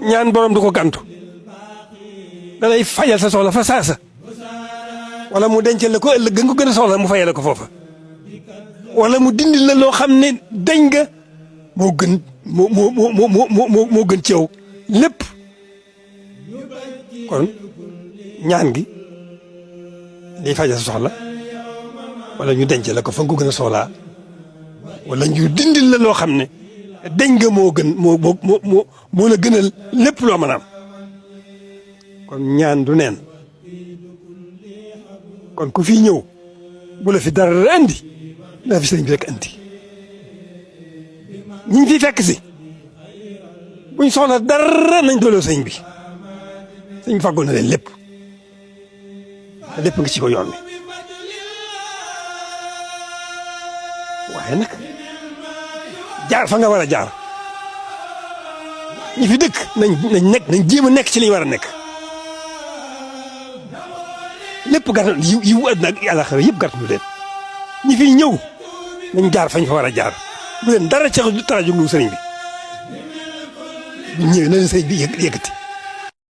ñaan borom du ko gàntu da lay fajal sa soxla fa saasa wala mu dencal la ko ëllëg nga ko gën a soxla mu fayal ko foofa wala mu dindil la loo xam ne dañ nga moo gën moo gën ci yow lépp kon ñaan gi day fajal sa soxla wala ñu dencal la ko fa nga ko gën a soxlaa wala ñu dindil la loo xam ne dañ nga moo gën moo la gënal lépp loo mën a am kon ñaan du neen kon ku fi ñëw bu la fi dara andi daa fi sëriñ bi rek andi ñi ngi fi fekk si buñ soxla dara nañ dooloo sëriñ bi sëriñ bi fàggul na leen lépp te lépp nga ci ko yoon wi waaye nag jaar fa nga war a jaar ñi fi dëkk nañ jéem a nekk ci li ñu war a nekk lépp gàtt yiw àddina ak àllaaxira yëpp gàtt ñu leen ñi fiy ñëw nañ jaar fañ fa war a jaar bu leen dara ca tara jóg lu sëriñ bi bu ñëwee na leen sëriñ bi yëkkati